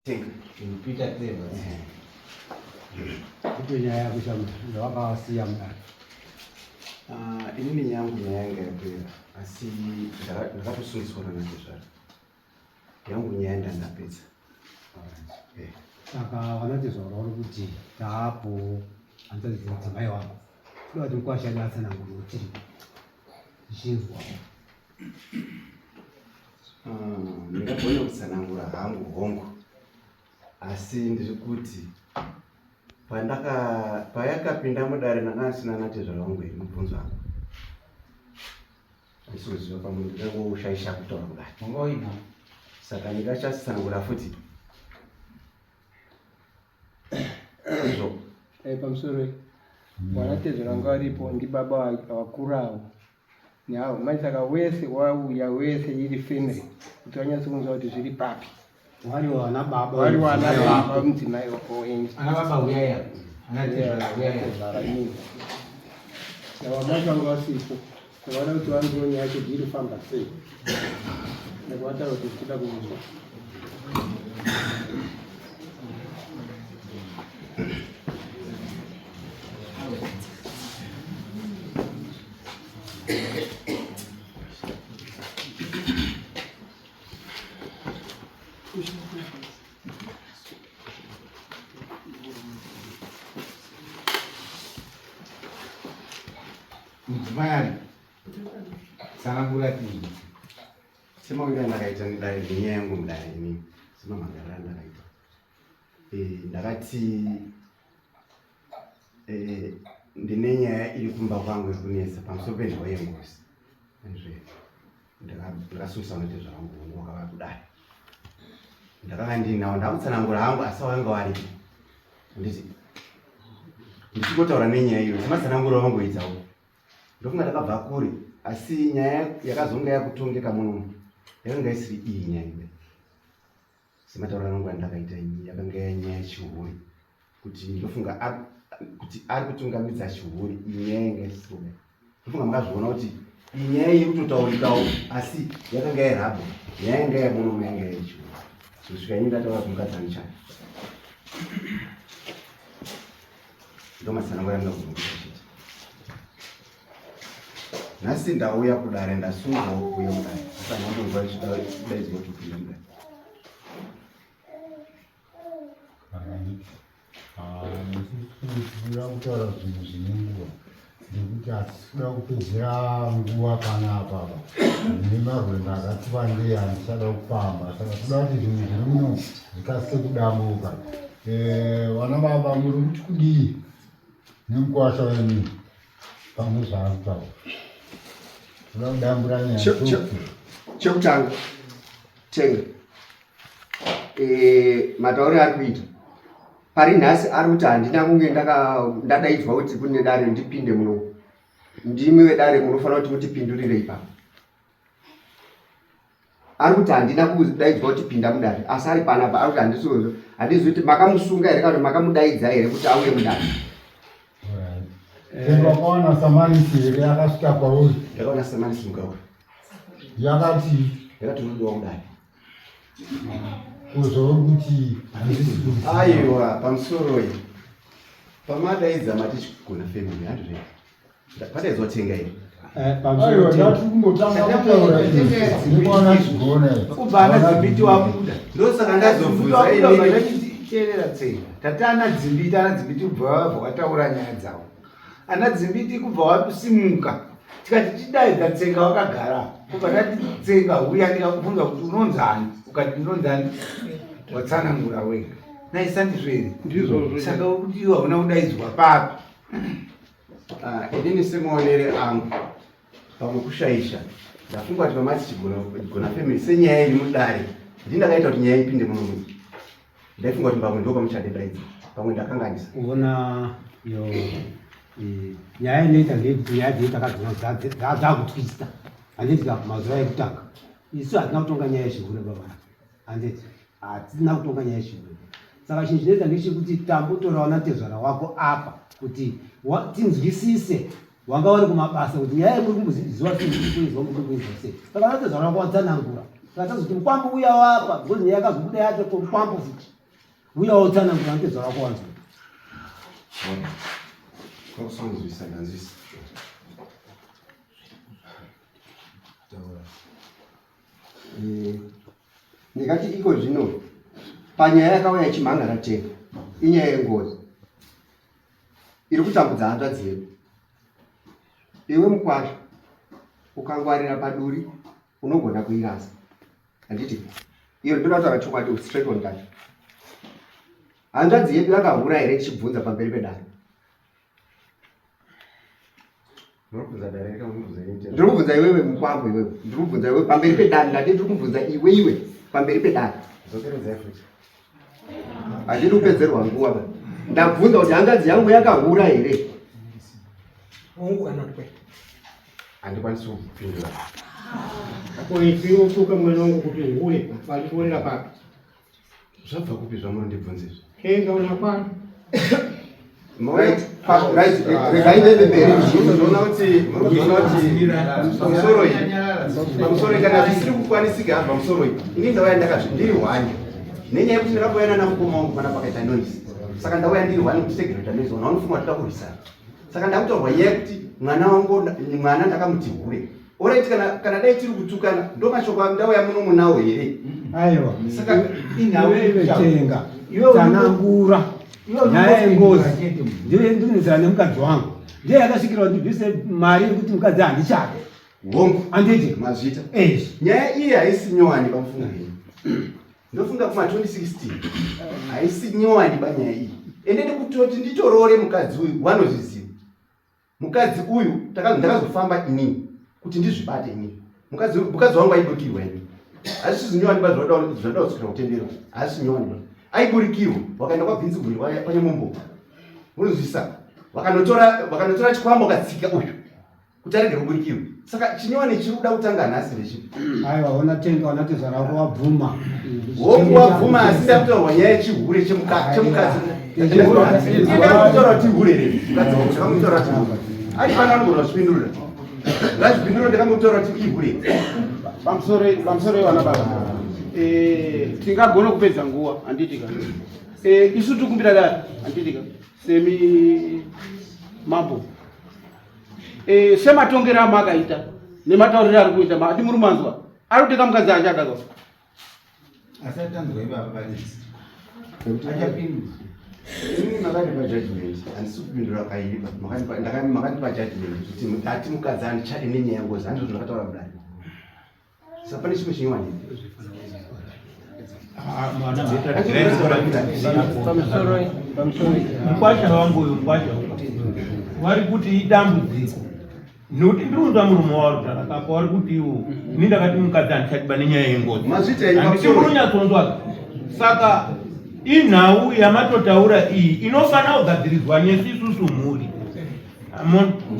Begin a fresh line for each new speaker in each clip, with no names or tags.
Tenga.
Peter Clever.
Ipe nyaya yako chama yawakasiya mudare.
Ah, inini yangu nyaya yanga yapera asi ndakatosungiswa nanatezvara yangu nyaya ndandapedza. Eh.
Saka vanatezvara vari kuti taapo hanzvadzi dzemudzimai wangu. Toda kuti mukwasha ade atsanangure kuti tichinzwa.
Ah, ndingagona kutsanangura hangu hongu asi ndiri kuti pandaka payakapinda mudare ndanga ndisina natezvara vangu here mubvunzo wangu handisi kuziva pamwe ndingangoshaisha kutaura kudai
Wanga uina.
saka ndingachatsanangura futi izvo
Eh, pamusoro vanatezvara vanga varipo ndibaba vakurawo Nhau manje saka wese wauya wese iri family kuti vanyatso kunzwa kuti zviri papi.
Wari wana baba.
Wari wana baba mudzimai wenyu.
Ana baba huyaya. Ana tezvara huyaya.
Tezvara inini. Saka vamai vanga vasipo. Saka vada kuti vanzwe nyaya yacho iri kufamba sei. Saka vataura kuti tinoda kunzwa.
Mudzimai ari tsanangura tinzwe.
Semakuita ndakaita mudare nenyaya yangu mudare inini semamagariro andakaita eh, ndakati Eh, ndine nyaya iri kumba kwangu iri kunetsa pamusoro penhau yengozi ndizve ndakasungisa unoite zvavangu hongu wakava kudai ndakanga ndinawo ndakutsanangura hangu asi wanga waripo handiti ndichingotaura nenyaya iyo sematsananguro avangoitawo ndofunga ndakabva kure asi nyaya yakazonga yakutongeka muno yakanga isiri iyi nyaya iyi Sematauriro angu andakaita ini yakanga yanyaya yechihure kuti ndofunga kuti ari kutungamidza chihure inyaya yanga isikuda ndofunga makazviona kuti inyaya iri kutotaurikawo asi yakanga yerabho nyaya yanga yemurume yanga yechihure kusvika ini ndataura kumukadzi anichaya ndomatsanangura andinogona chete Nhasi ndauya kudare ndasungwawo kuuya kudare asi handambonzwa chidaidzwa kuti upinde mudare.
Tinoda kutaura zvinhu zvine nguva nekuti hatisi kuda kupedzera nguva panapa apa ndine marwendo akati wandei andichada kufamba saka toda kuti zvinhu zviri muno zvikasike kudambuka eh, vana baba muri kuti kudii nemukwasha wenyu Pamwe zvaari kutaura. Toda kudambura nyaya.
Chekutanga tenga eh, matauriro ari kuita pari nhasi ari kuti handina kunge ndadaidzwa kuti kune dare ndipinde muno ndimi vedare munofanira kuti mutipindurire ipapo ari kuti handina kudaidzwa kuti pinda mudare asi ari panapa ari kuti handisizo handizivi kuti makamusunga here kana makamudaidza here kuti auye mudare
Wakaona samanisi here yakasvika kwauri?
Ndakaona samanisi mukaura.
Yakati
yakati unodiwa kudai.
Kuzori kuti handisi kuziva.
Aiwa pamusoroi pamadaidza mati chigona family handizvo Padaidzwa tenga iri.
Eh,
Aiwa ndati kumbotanga kutaura nekuona chigona.
Kubva ana dzimbiti wabuda.
Ndosaka ndazobvunza
inini. Teerera tsenga. Tati ana dzimbiti ana dzimbiti kubva vabva wataura nyaya dzavo. Ana dzimbiti kubva wasimuka. Tikati tidaidza tsenga wakagara. Kubva tati tsenga huya ndikakubvunza kuti unonzani ukati ndinonzani watsanangura wega. Naisandizvo here?
Ndizvozvo.
Saka kuti iwe hauna kudaidzwa papi?
Ah, inini semaonere angu pamwe kushaisha ndafunga kuti pamati chigona family senyaya iri mudare ndini ndakaita kuti nyaya ipinde muno muno ndaifunga kuti pamwe ndo pamuchadedaidza pamwe ndakanganisa
uona yo eh, nyaya inoita ndeyekuti nyaya dzedu takadziona dzakutwista handiti ka mazuva ekutanga isu hatina kutonga nyaya yechihure baba handiti Hatina kutonga nyaya yechihure. Saka chinhu chinoita ndechekuti tambotora vanatezvara wako apa kuti tinzwisise wanga wari kumabasa kuti nyaya yemuri kumboziva sei muri kuinzwa muri kuinzwa sei. Saka vanatezvara wako watsanangura. Saka tazoti mukwambo uya wapa because nyaya yakazobuda yacho mukwambo futi. Uya wotsanangura ntezo rako wanzwa.
Kwakusonzwisa ndanzwisa.
Eh, ndikati iko zvino panyaya yakauya ichimhangara tega inyaya yengozi iri kutambudza hanzvadzi yedu. Iwe mukwasha ukangwarira paduri unogona kuirasa handiti? Iyo ndoda kutaura chokwadi straight on that. Hanzvadzi yedu yakahura here tichibvunza pamberi pedare? Ndiri kubvunza iwewe mukwambo iwewe, ndiri kubvunza iwewe pamberi pedare. Ndati ndiri kubvunza iwe iwe pamberi pedare. Handidi kupedzerwa nguva ba. Ndabvunza kuti hanzvadzi yangu yakahura here?
Hongu kana kuti kwete.
Handikwanisi kupindura.
Ko ipi utuka mwana wangu kuti hure walikurira papi?
Zvabva kupi zvamunondibvunza izvi?
Tenga unakwana.
Right, right, regai ndiende mberi.
Munozoona kuti munozoona kuti pamusoro iyi pamusoro iyi kana zvisiri kukwanisika hava pamusoro iyi ini ndauya ndakazvi ndiri hwani nenyaya yekuti ndakambouya nana mukoma wangu pana pakaita noise saka ndauya ndiri hwani kuti tiregere kuita noise vanhu vanofunga kuti toda kurwisana saka ndakutaurwa nyaya yekuti mwana wangu mwana ndakamuti hure Alright, kana kana dai tiri kutukana ndo mashoko andauya muno munawo here?
Aiwa.
Saka
inhau tenga. Tsanangura. Nyaya yengozi. Ndiyo ndinozana nemukadzi wangu. Ndiye yakasvikira kuti ndibvise mari yekuti mukadzi handichade.
Hongu.
Handiti?
Mazvita.
Eh.
Nyaya iyi haisi nyowani pamufungo henyu. Ndofunga kuma 2016 haisi nyowani panyaya iyi. Ende ndikutoti nditoroore mukadzi uyu wanozviziva. Mukadzi uyu ndakazofamba inini kuti ndizvibate inini. Mukadzi mukadzi wangu aiburikirwa ini. Hazvisi zvinyowani ba zvinoda zvinoda kusvikira kutenderwa. Hazvisi zvinyowani ba. Aiburikirwa wakaenda kwaBvinzi Guri kwaNyamombo. Unozwisisa? Vakanotora vakanotora chikwambo katsika uyu kuti arege kuburikirwa. Saka chinyowani chiri kuda kutanga nhasi ndechipi?
Aiwa ona tenga ona tezvara wako wabvuma.
Hongu wabvuma asi ndakutaurwa nyaya yechihure chemukadzi. Ndakutaura kuti hure here? Mukadzi wangu ndakamutaura kuti hure. Ari pano anogona kuzvipindurira. Ngazvipindure ndakamutaura kuti ihure.
Pamusoro pamusoro vana baba. Eh tingagona kupedza nguva handiti ka. Eh isu tikumbira dare handiti ka. Semi mambo. Eh, sematongero amakaita nematauriro ari kuita adi muri manzwa ari kuteka mukadzi achada ka
Asi atanzwa ipapa panetsi. Achapindura.
Ini makandipa judgment handisi kupindura kaipa makandipa judgment kuti ndati mukadzi handichadi nenyaya yengozi handizvo zvakataura mudare saka pane chimwe chinyowani
Mukwasha wangu uyu mukwasha vari kuti idambudziko nekuti ndiri kunzwa murume wavo tarakapa vari kuti iwo ini ndakati mukadzi handichadiba nenyaya yengozi handiti munonyatsonzwa saka inhau yamatotaura iyi inofanira kugadziridzwa nesu isusu mhuri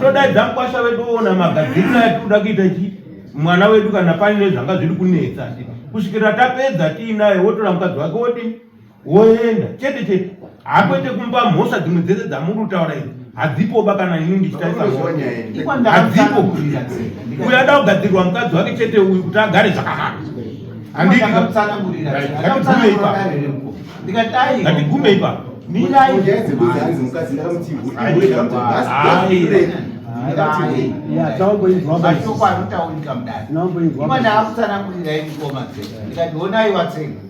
Todaidza mukwasha wedu oona magadziriro atinoda kuita chi mwana wedu kana paine zvanga zviri kunetsa kusvikira tapedza tiinaye wotora mukadzi wake wodini woenda chete chete hakwete kumupa mhosva dzimwe dzese dzamuri kutaura idzi hadzipoba kana ini ndichitarisa hadzipo uyu ada kugadzirirwa mukadzi wake chete uyu kuti agare zvakanaka handitikagume ipapo
Mashoko anotaurika mudare. Imwe ndakutsanangurirai mukoma Tsenga ndikati honai waTsenga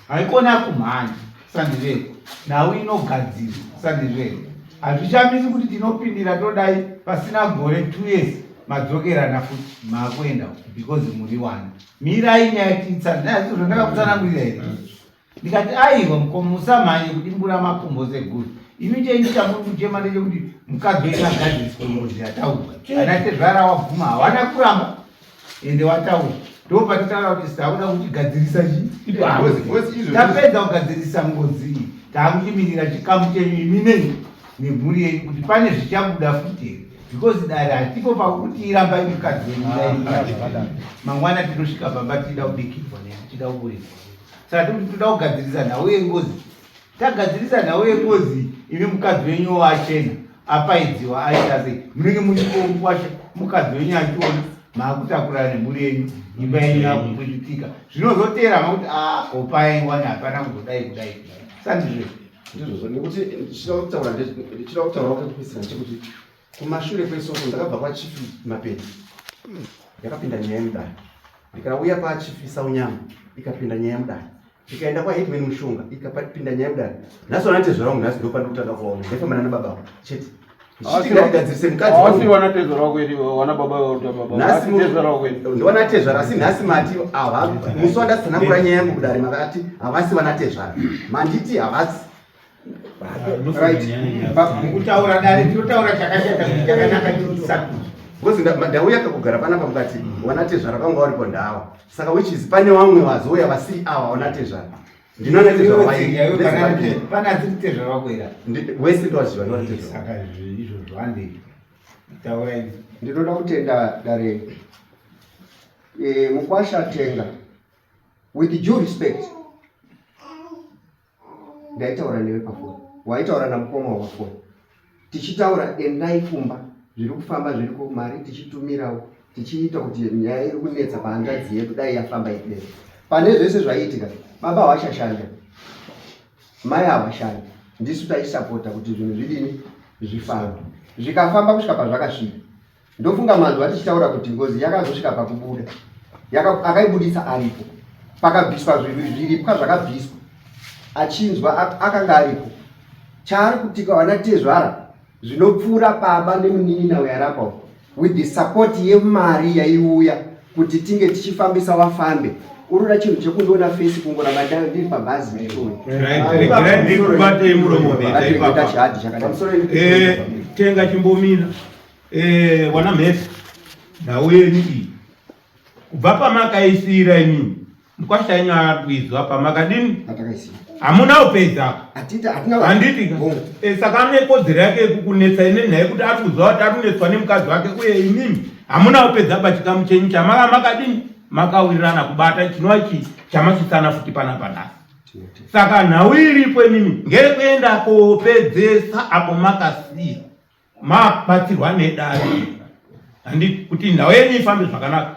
haikona kumhanya sandizveko nhau inogadzirwa sandizveko hazvishamisi kuti tinopindira todai pasina gore 2 years madzokerana futi makuenda because muri wana mirai nyaya tiitsanangure zvandakakutsanangurira here Ndikati aiwa mukoma musamhanye kudimbura makumbo seguru. Imi chenyu chamuri kuchema ndechekuti mukadzi wenyu agadziriswe ngozi yataurwa. Ana tezvara wabvuma hawana kuramba ende wataura. Ndopatitaura kuti takuda kuchigadzirisa chii? Tapedza kugadzirisa ngozi iyi takuchimirira chikamu chenyu imi neni nemhuri yenyu kuti pane zvichabuda futi here because dare hatipo pakuti irambai mukadzi wenyu dai mangwana tinosvika pamba tichida kubikirwa tichida kuburirwa Saka tiri kuti toda kugadzirisa nhau yengozi. Tagadzirisa nhau yengozi imi mukadzi wenyu wachena apaidziwa aita sei? Munenge muchikwasha mukadzi wenyu achiona maakutakurana nemhuri yenyu imba yenyu yakuputika. Zvinozoteera makuti ah kopaingwani hapana kuzodai kudai kudai. Sandizvo.
Ndizvozvo nekuti ndichida kutaura ndichida kutaura kwekupedzisira ndechekuti kumashure kwesoko ndakabva kwachief Mapedzi yakapinda nyaya yemudare ndikauya kwachief Saunyama ikapinda nyaya yemudare ndikaenda kwaheadman Mushonga ikapinda nyaya yemudare nhasi vanatezvara vangu nhasi ndopandikutanga kuvaona ndaifambana nababa vangu chete ndichiti mukadzi
wangu wana tezvara wako iri wana baba wako baba
nhasi tezvara wako iri ndiwana tezvara asi nhasi mati ava musi wandatsanangura nyaya yangu kudare makati havasi vana tezvara manditi havasi
Mukutaura dare tinotaura chakashata kuti chakanaka chisa.
Because ndauya kakugara panapa mukati wana tezvara vanga varipo ndawa saka which is pane vamwe vazouya vasiri ava wana tezvara ndinoona tezvara
vairi pane asiri tezvara wako here
wese ndowaziva ndiwana tezvara
saka izvozvo handei taurai
ndinoda kutenda dare e, mukwasha tenga with due respect Ndaitaura newe pafoni, waitaura namukoma wapafoni, tichitaura endai kumba, zviri kufamba zviriko, mari tichitumirawo, tichiita kuti nyaya iri kunetsa pahanzvadzi yedu dai yafamba ipere. Pane zvese zvaiitika, baba havachashanda, mai havashandi, ndisu taisapota kuti zvinhu zvidini zvifambe, zvikafamba kusvika pazvakasvika. Ndofunga manzwa tichitaura kuti ngozi yakazosvika pakubuda akaibuditsa aripo pakabviswa zviripwa zvakabviswa achinzwa akanga aripo chaari kutika vana tezvara zvinopfuura baba nemunin'ina uyarapa with the support yemari yaiuya kuti tinge tichifambisa wafambe unoda chinhu chekundiona fesi kungoramba ndiri pabhazi
nditoyo tenga chimbomira Eh, wana mhesi nhau yenyu iyi kubva pamakaisiira imini mukwasha yenyu akuizwa pamakadini hamuna kupedza handiti eh, saka ane kodzero yake yekukunetsa ine nhau yekuti ari kuzwa kuti ari kunetswa nemukadzi wake uye imimi hamuna kupedza pachikamu chenyu chamaka makadini makawirirana kubata chinova chi chamasisana futi panapa nhasi saka nhau iripo imimi ngeyekuenda kopedzesa apo makasiya mabatsirwa nedare handi kuti nhau yenyu ifambe zvakanaka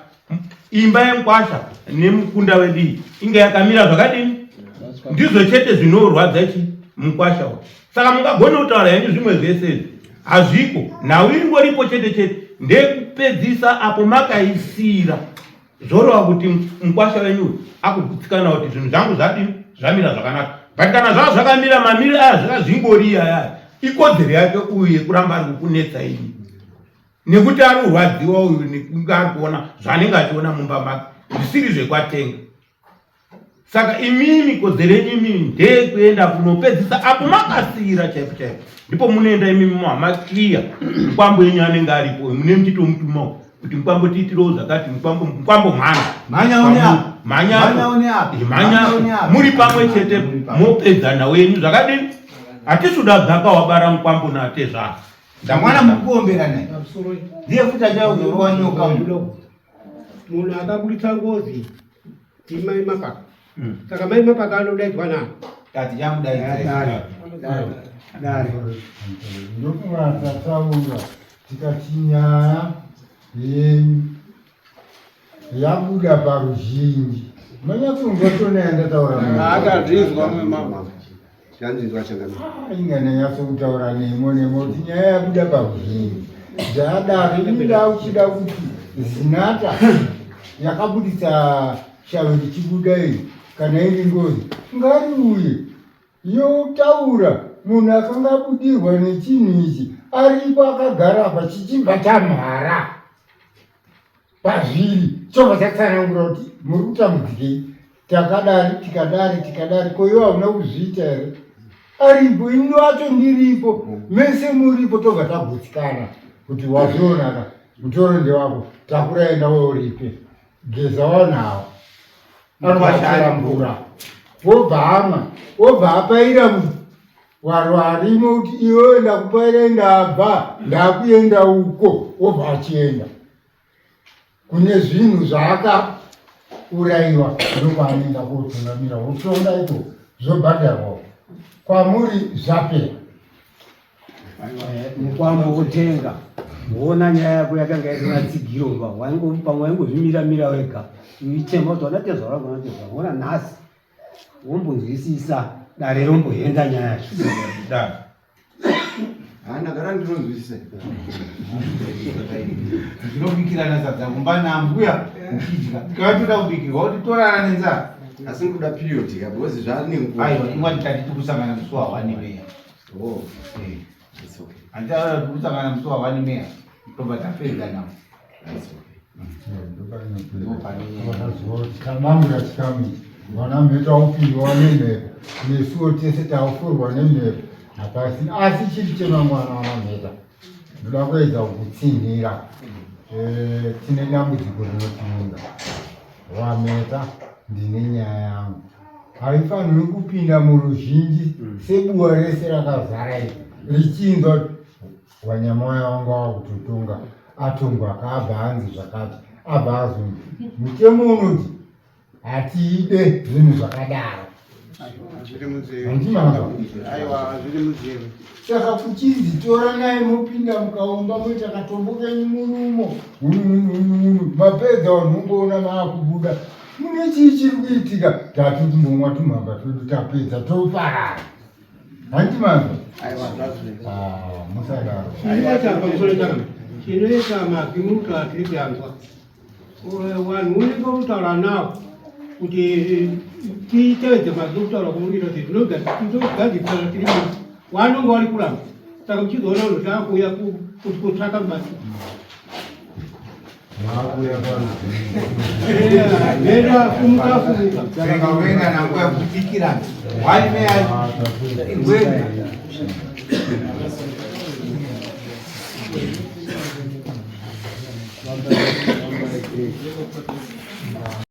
imba yemukwasha nemukunda wedu iyi inge yakamira zvakadini ndizvo chete zvinorwadza chi mukwasha uyu saka mungagone kutaura henyu zvimwe zvese izvi hazviko nhau ingoripo chete chete ndekupedzisa apo makaisira Zvoreva kuti mukwasha wenyu uyu akugutsikana kuti zvinhu zvangu zvadini zvamira zvakanaka but kana zvava zvakamira mamire aya zvaka zvingori aya ikodzero yake uyu yekuramba ari kukunetsa ini nekuti ari kurwadziwa uyu nekunge ari kuona zvaanenge achiona mumba make zvisiri zvekwatenga Saka imimi kodzero yenyu imimi ndeyekuenda kunopedzisa apo makasiira chaipo chaipo ndipo munoenda imimi muhama clear mukwambo yenyu anenge aripo mune muchitomutumawo kuti mukwambo tiitirewo zvakati mukwambo mukwambo mhanya mhanya mhanya muri pamwe chete mopedza nhau yenyu zvakadini hatisi kuda gaka wabara mukwambo natezvara
ndamwana mukuombera naye ndiye futi achauzorowa nyoka
munhu akaburitsa ngozi Ndimai Mapaka. Saka mai Mapaka anodaidzwa nani?
Tati chamudaidza.
Dare.
Ndokunga tataura tikati nyaya yenyu yabuda paruzhinji. Manyatsonzwa tone yandataura.
Akazvinzwa mama.
Chanzinzwa changamire.
Ah, inga ndanyatso-kutaura nemo nemo kuti nyaya yabuda paruzhinji. Zvadaro ini ndakuchida kuti Zinata yakabuditsa shavi richibuda iri kana iri ngozi ngariuye yotaura munhu akanga abudirwa nechinhu ichi aripo akagara apa chichibva chamhara pazviri chobva chatsanangura kuti muri kutambudzikei takadari tikadari tikadari ko iwe hauna kuzviita here aripo ini wacho ndiripo mese muripo tobva tagutsikana kuti wazvionaka mutoro ndewako takura enda weuripe geza wanawo anoachera mvura wobva amwa wobva apaira waro arimo kuti iwewe ndakupaira ndabva ndakuenda uko wobva achienda kune zvinhu zvaakaurayiwa ndokwaanoenda kotungamira wotonga iko zvobhadharwa kwamuri zvapera
mukwambo wotenga woona nyaya yako yakanga isina tsigiro ba pamwe waingozvimira mira wega uichema kuti wanatezvara wanatezvara wona nhasi wombonzwisisa. Dare romboenda nyaya yacho.
Dare.
Ha, ndagara ndinonzwisisa.
Tinobikirana sadza kumba nambuya uchidya. Kana toda kubikirwa kuti torara nenzara.
Asi ndikuda period ka because zvane nguva.
Aiwa, ingwa tati tikusangana musi wa 1 meya.
Oh.
Eh.
It's okay.
Handitaura kuti kusangana musi wa 1 meya. Tobva tapedza nawo.
It's okay.
Tamamura chikamu ichi vana mheta upindwa nemhepo nesuwo tese tafurwa nemhepo hapasi asi chiri chemangwana vana mheta ndoda kuedza kukutsinhira eh, tine dambudziko rinotiunga wamheta ndine nyaya yangu haifaniri kupinda muruzhinji sebuwa rese rakazara iri richinzwa Wanyamwaya wanga wakutotonga atongwa akabva anzi zvakati abva azonzi mutemo unoti hatiide zvinhu zvakadaro. Saka kuchinzi toranai mopinda mukaumba moita katombo kenyu murumo mapedza vanhu ungoona maakubuda mune chii chiri kuitika tati kumbomwa tumhamba twedu tapedza toparara. Hanti mama.
Aiwa zvazvo.
Ah, musadaro.
Chinoita pamusoro chakana. Chinoita mazwi murikutaura tiri kuyanzwa. Vanhu unenge urikutaura nawo kuti eh, titevedze mazwi okutaura kwamunoita kuti tinogadzikana tiri mu wanonge wari kuramba. Saka muchizoona vanhu taakuuya kutsvaka rubatsiro.
Maakuya paruzhinji.
Mheta fumuka fumuka.
Saka unoenda nanguva yekubikirana. One meya ingwena.